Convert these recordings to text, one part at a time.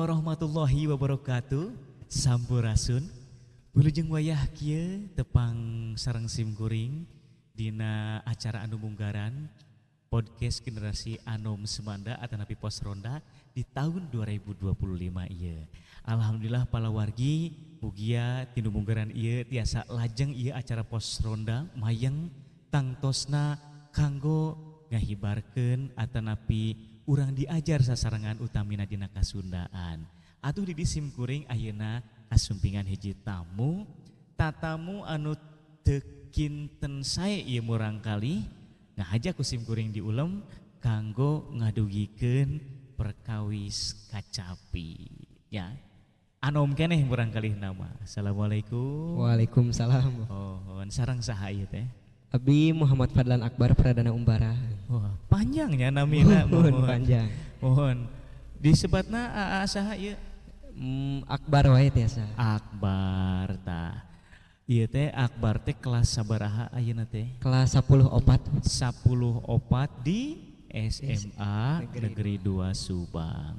Warahmatullahi wabarakatuh. Sampurasun. Wilujeng wayah kieu tepang sareng sim kuring dina acara anu munggaran podcast generasi Anom Semanda atanapi Pos Ronda di tahun 2025 ieu. Alhamdulillah palawargi, mugia tinu munggaran ieu tiasa lajeng ieu acara Pos Ronda mayeng tangtosna kanggo ngahibarkeun atanapi urang diajar sasarengan utamina dina kasundaan. Atuh di sim kuring ayeuna kasumpingan hiji tamu, tatamu anu teu kinten sae ieu murangkalih ngahaja ku sim kuring diulem kanggo ngadugikeun perkawis kacapi ya. Anom keneh murangkalih nama. Assalamualaikum. Waalaikumsalam. Oh, sareng saha ieu teh? Abi Muhammad Fadlan Akbar Pradana Umbara. Wah, panjangnya namina. Mohon panjang. Mohon. Disebatna aa saha ieu? Akbar wae tiasa. Akbar tah. Ieu teh Akbar teh kelas sabaraha ayeuna teh? Kelas 10 opat. 10 opat di SMA Negeri 2 Subang.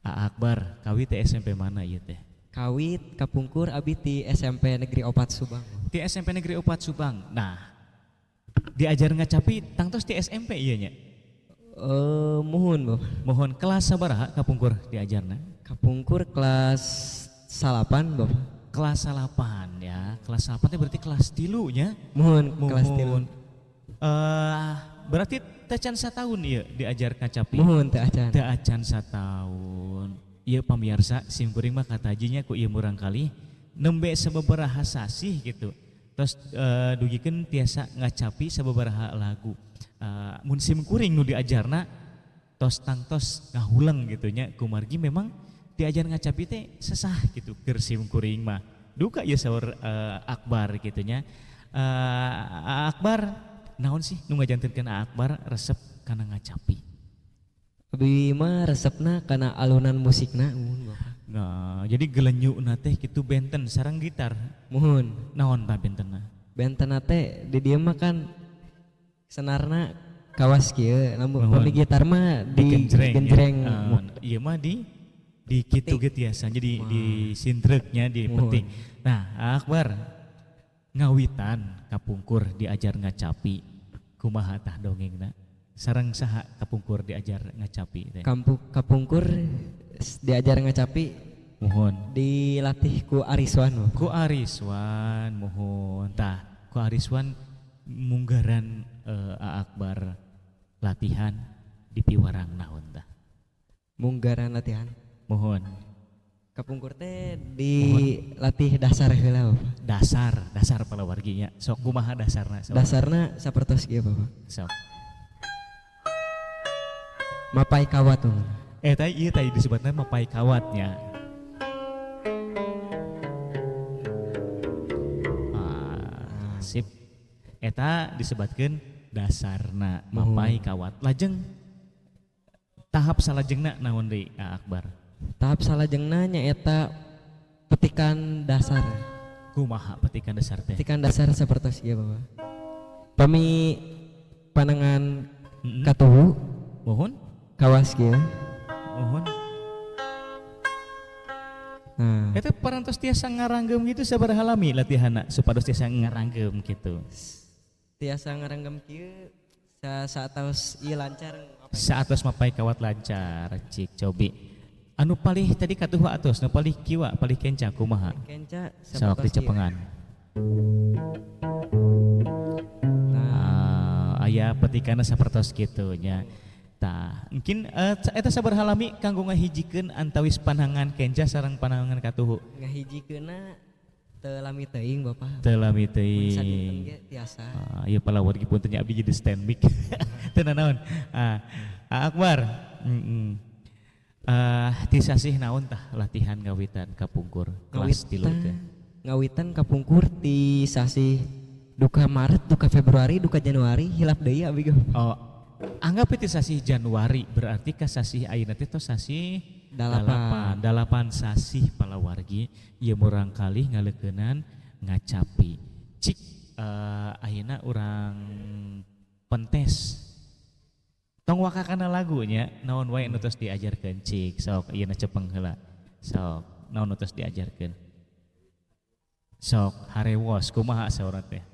A Akbar, kawit teh SMP mana ieu teh? Kawit kapungkur abi ti SMP Negeri 4 Subang. Di SMP Negeri 4 Subang. Nah, diajar ngacapi tangtos di SMP ieu nya? Muhun, Bapak. Mohon kelas sabaraha kapungkur diajarna? Kapungkur kelas 9, Bapak. Kelas 9 ya. Kelas 9 teh berarti kelas 3 nya? Muhun, kelas 3. Berarti teh can satahun ieu diajar kacapi? Muhun, teu acan. Teu acan satahun. Ieu pamiarsa sim kuring mah katajinya ku ieu murangkalih nembe sababaraha sasih gitu. Terus dugikeun tiasa ngacapi sababaraha lagu. Mun sim kuring nu diajarna tos tangtos ngahuleng gitu nya, kumargi memang diajar ngacapi teh sesah gitu keur sim kuring mah. Duka ieu saur Akbar gitu nya. Akbar naon sih nu ngajantenkeun Akbar resep kana ngacapi? Abi mah resepna kana alunan musikna muhun, Bapak. Nah, jadi gelenyuna teh kitu benten sareng gitar. Muhun. Naon tah bentenna? Bentenna teh di dieu mah kan senarna kawas kieu, lamun Muhun. pami gitar mah di digenjreng, genjreng. Ya. Ieu mah di kitu ge tiasa jadi di sintreuknya di Muhun. peting. Nah, Akbar ngawitan kapungkur diajar ngacapi kumaha tah dongengna? Sareng saha kapungkur diajar ngacapi teh? Kapungkur diajar ngacapi. Muhun. Dilatih ku Ariswan, Bapak. Ku Ariswan, muhun. Tah, ku Ariswan munggaran Akbar latihan di piwarang naon tah? Munggaran latihan. Muhun. Kapungkur teh dilatih dasar heula, Bapak. Dasar, dasar palawarginya. Sok kumaha dasarna? Sok. Dasarna sapertos kieu, Bapak. Sok. Mapai kawat, Bapak. Tadi ieu tadi disebutna mapai kawatnya. Ah, sip. Eta disebutkeun dasarna mapai kawat. Lajeng tahap salajengna naon deui Akbar? Tahap salajengna nyaeta petikan dasar. Kumaha petikan dasar teh? Petikan dasar sapertos ieu, Bapak. Pami panangan katuhu. Mohon. Kawas kieu. Mohon. Nah. Eta parantos tiasa ngaranggem gitu sabaraha lami latihanna supados tiasa ngaranggem gitu. Tiasa ngaranggem kieu saatos ieu lancar. Saatos mapai kawat lancar cik cobi. Anu palih tadi katuhu atos, nu palih kiwa, palih kenca kumaha? Kenca sok dicepengan. Nah, aya petikanna sapertos kitu nya. Tah, mungkin eta sabaraha lami kanggo ngahijikeun antawis panangan kenca sareng panangan katuhu? Ngahijikeunna teu lami teuing, Bapak. Teu lami teuing. Sadinten ge tiasa. Ah, ieu palawargi punten nya abdi jadi stand mic. Teu nanaon. Ah, Akbar. Ti sasih naon tah latihan ngawitan kapungkur kelas 3 teh? Ngawitan kapungkur ti sasih duka Maret, duka Februari, duka Januari, hilap deui abi ge. Oh, anggap itu sasih Januari berarti ka sasih ayeuna teh tos sasih 8. 8 sasih palawargi ieu murangkalih ngaleukeunnan ngacapi. Cik ayeuna urang pentes. Tong waka kana lagunya naon wae anu tos diajarkeun cik sok ieu na cepeng heula. Sok naon nu tos diajarkeun. Sok harewos kumaha saurna teh.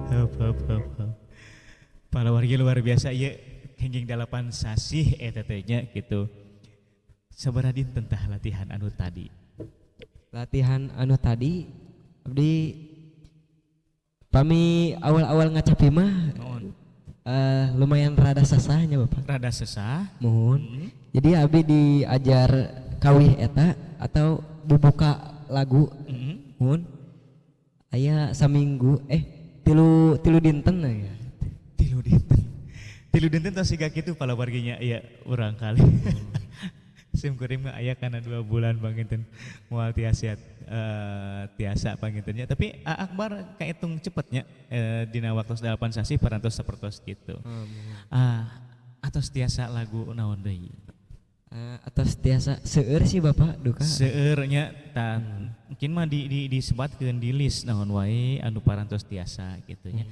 Hup, hup, hup, hup. Para wargi luar biasa ieu kenging 8 sasih eta teh nya gitu. Sabaraha dinten tah latihan anu tadi? Latihan anu tadi abdi pami awal-awal ngacapi mah Naon? Lumayan rada sesahnya Bapak. Rada sesah. Mohon. Jadi abdi diajar kawih eta atau bubuka lagu. Mohon. Aya saminggu tilu dinten ya. Tilu dinten. Tilu dinten tos siga kitu pala warginya ya urang kali. Sim kuring mah aya kana 2 bulan panginten moal tiasa tiasa pangintennya, tapi A Akbar kahitung cepetnya dina waktu 8 sasih parantos sapertos kitu. Atos tiasa lagu naon deui? Atos tiasa seueur sih Bapak duka. Seueur nya tah mungkin mah di disebatkeun di list naon wae anu parantos tiasa kitu nya.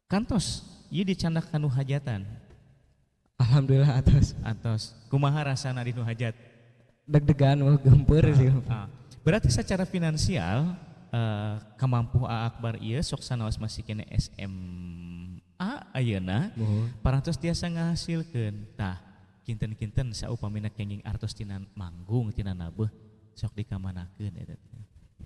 Kantos ieu dicandak kanu hajatan. Alhamdulillah atos. Atos. Kumaha rasana di nu hajat? Deg-degan wah gempeur sih. Berarti secara finansial kamampu A Akbar ieu sok sanaos masih kene SMA ayeuna parantos tiasa ngahasilkeun. Tah kinten-kinten saupamina kenging artos tina manggung tina nabeuh sok dikamanakeun eta teh.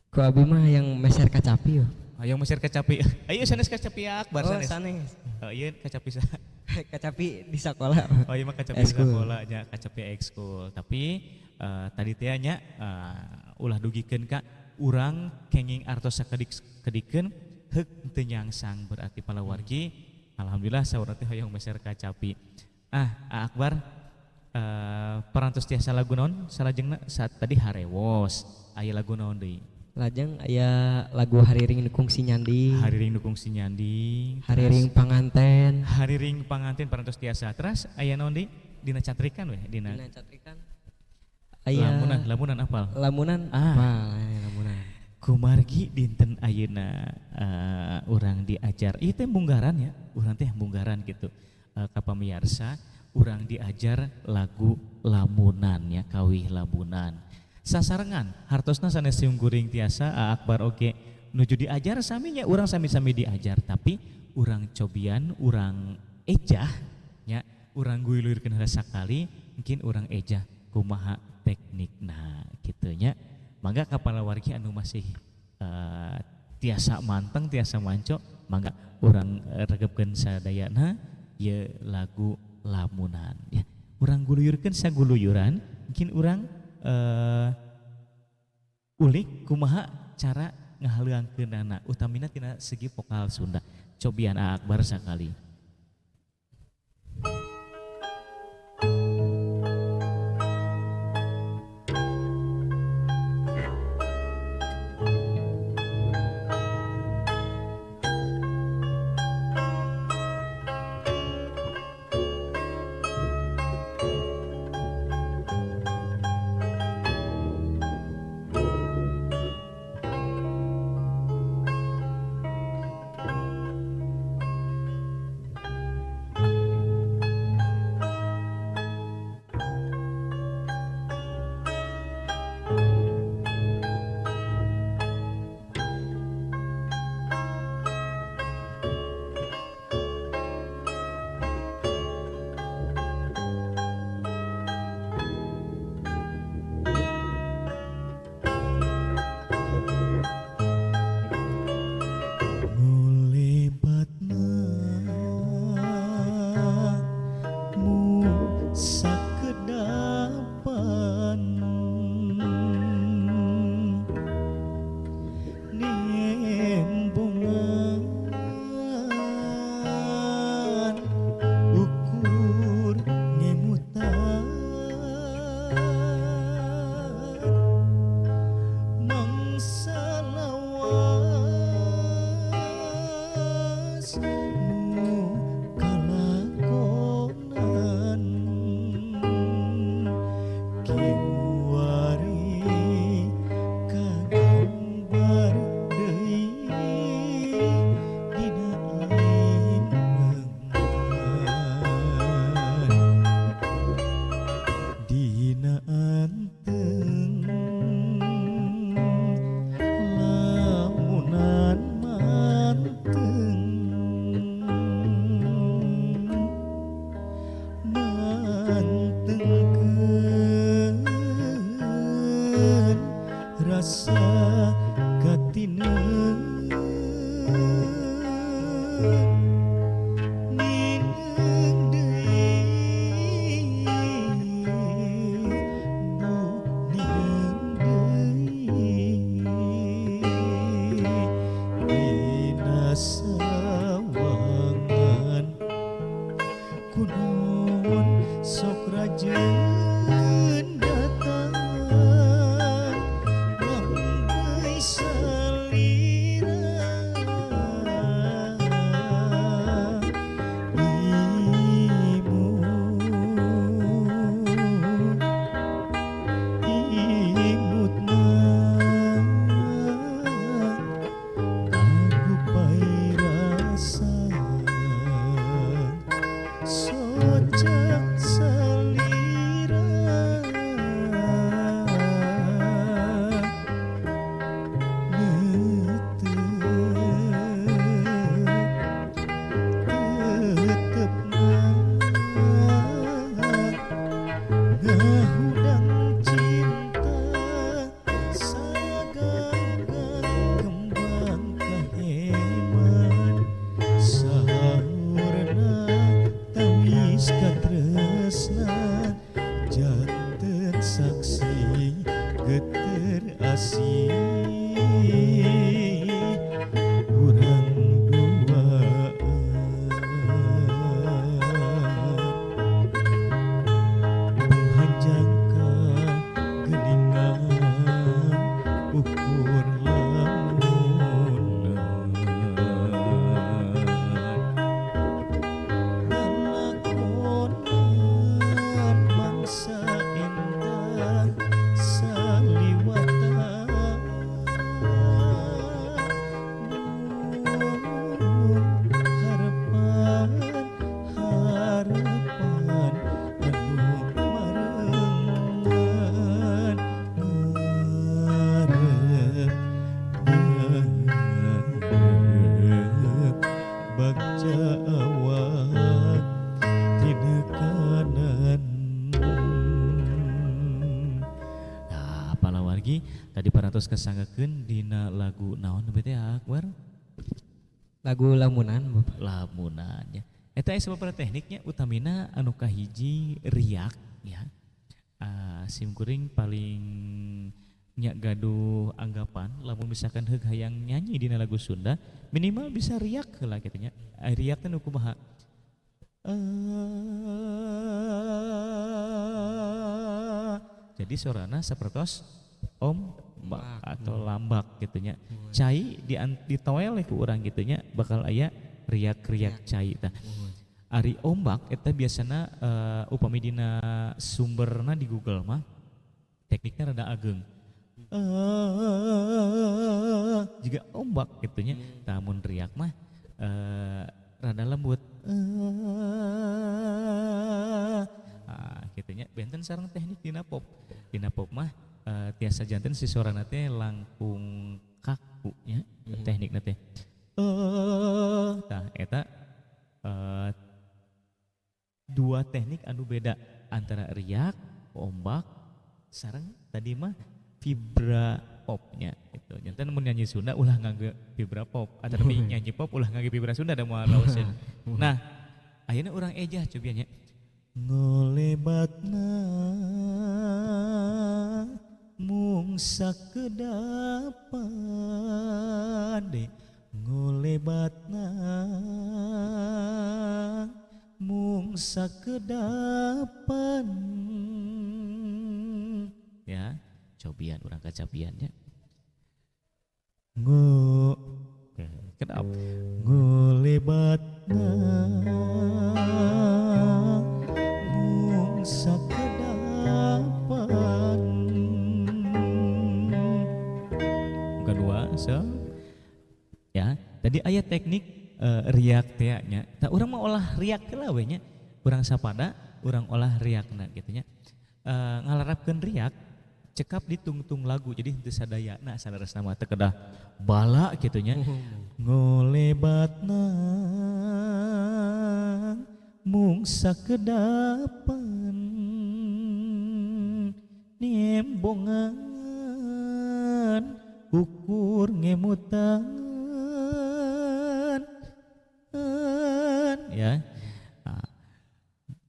Ku abi mah yang meser kacapi yo. Hayang meser kacapi. Ayo sanes kacapi A Akbar sanes. Oh, sanes. Oh, ieu kacapi saha? Kacapi di sekolah. Oh iya mah kacapi di sekolah nya, kacapi ekskul. Tapi tadi teh nya ulah dugikeun ka urang kenging artos sakedik-kedikeun heuk teu nyangsang berarti palawargi. Alhamdulillah saurna teh hoyong meser kacapi. Ah, Akbar parantos tiasa lagu naon salajengna saat tadi harewos aya lagu naon deui? Lajeng aya lagu Hariring Dukung Si Nyanding. Hariring Dukung Si Nyanding. Hariring Panganten. Hariring Panganten parantos tiasa. Terus aya naon deui? Dina catrikan weh, dina catrikan. Aya lamunan apal? Lamunan apal, lamunan. Kumargi dinten ayeuna urang diajar. Ieu teh munggaran ya, urang teh munggaran gitu. Ka pamiarsa urang diajar lagu lamunan ya, kawih lamunan. Sasarengan hartosna sanes simkuring tiasa A Akbar oge nuju diajar saminya urang sami-sami diajar tapi urang cobian urang ejah nya urang guyulurkeun heula sakali mungkin urang ejah kumaha teknikna kitu nya. Mangga ka palawargi anu masih tiasa manteng tiasa manco mangga urang regepkeun sadayana ieu lagu lamunan ya. Urang guluyurkeun saguluyuran mungkin urang ulik kumaha cara ngahaleuangkeunana utamina tina segi vokal Sunda. Cobian A Akbar sakali. Ukur ngemutan. rasa katineung nineung deui bu nineung deui dina sawangan kunaon sok rajeun datang manggeuy salira imut imutna kagupai rasa socak salira netep tetepna ngahudang cinta saganggang kembang kaheman saurna tawis katresnan janten saksi geter asih urang duaan menghanjangka geningan ukur lamunan lalakonan mangsa endah saliwatan harapan harapan anu marengan ngarep ngarep bagja awak tinekanan. Nah, palawargi tadi parantos kasanggakeun dina lagu naon teh Akbar? Lagu Lamunan, Bapak. Lamunan ya. Eta aya sababaraha tekniknya, utamina anu kahiji riak ya. Sim kuring paling nya gaduh anggapan lamun misalkan heug hayang nyanyi dina lagu Sunda minimal bisa riak heula kitu nya. Riak teh nu kumaha? Jadi sorana sapertos ombak atau lambak gitu nya. Cai di toel ku urang gitu nya bakal aya riak-riak cai tah. Ari ombak eta biasana upami dina sumberna di Google mah tekniknya rada ageng. Juga ombak gitu nya. Tah mun riak mah rada lembut. Gitu nya. Benten sareng teknik dina pop. Dina pop mah tiasa janten si sorana teh langkung kaku nya teknikna teh. Tah eta dua teknik anu beda antara riak, ombak, sareng tadi mah vibra popnya gitu. Janten mun nyanyi Sunda ulah ngangge vibra pop, atau tapi nyanyi pop ulah ngangge vibra Sunda da moal raoseun. Nah, ayeuna urang ejah cobian nya. Ngolebatna mung sakedapan de ngolebatna mung sakedapan ya. Cobian urang kacapian nya. Ngo kedap ngolebatna mung sakedapan. Kedua so ya, tadi aya teknik riak teh nya. Tah urang mah olah riak heula we nya. Urang sapada urang olah riakna kitu nya. Ngalarapkeun riak cekap ditungtung lagu jadi henteu sadayana saleresna mah teu kedah bala kitu nya. Ngolebatna mung sakedapan nembongan ukur ngemutan ya. Nah,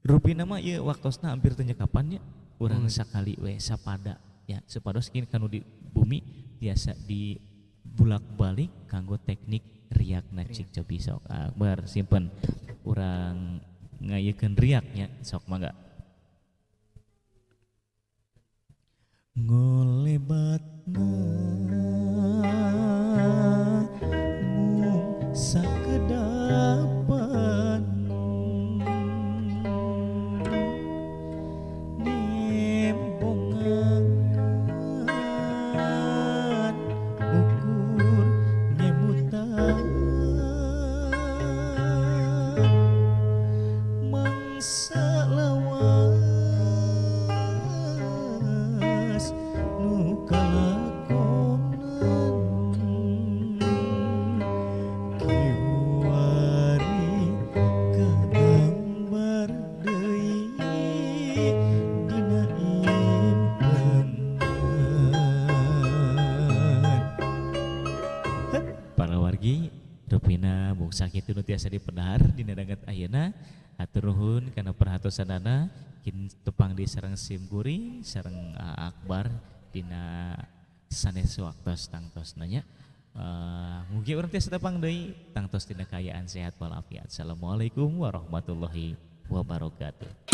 rupina mah ieu waktosna hampir teu nyekapan nya urang sakali we sapada ya supados kini kanu di bumi tiasa di bulak-balik kanggo teknik riakna cik cobi sok Akbar simpen urang ngayekeun riaknya sok mangga ngolebatna mung sakedapan nembongan ukur nyemutan mangsa lawas nu kalakonan kiwari kagambar deui dina impenan. Para wargi rupina mung sakitu nu tiasa dipedhar dina danget ayeuna. Hatur nuhun kana perhatosanana kin tepang di sareng sim kuring sareng Akbar dina sanes waktos tangtosna nya. Mugi urang tiasa tepang deui tangtos dina kaayaan sehat walafiat. Assalamualaikum warahmatullahi wabarakatuh.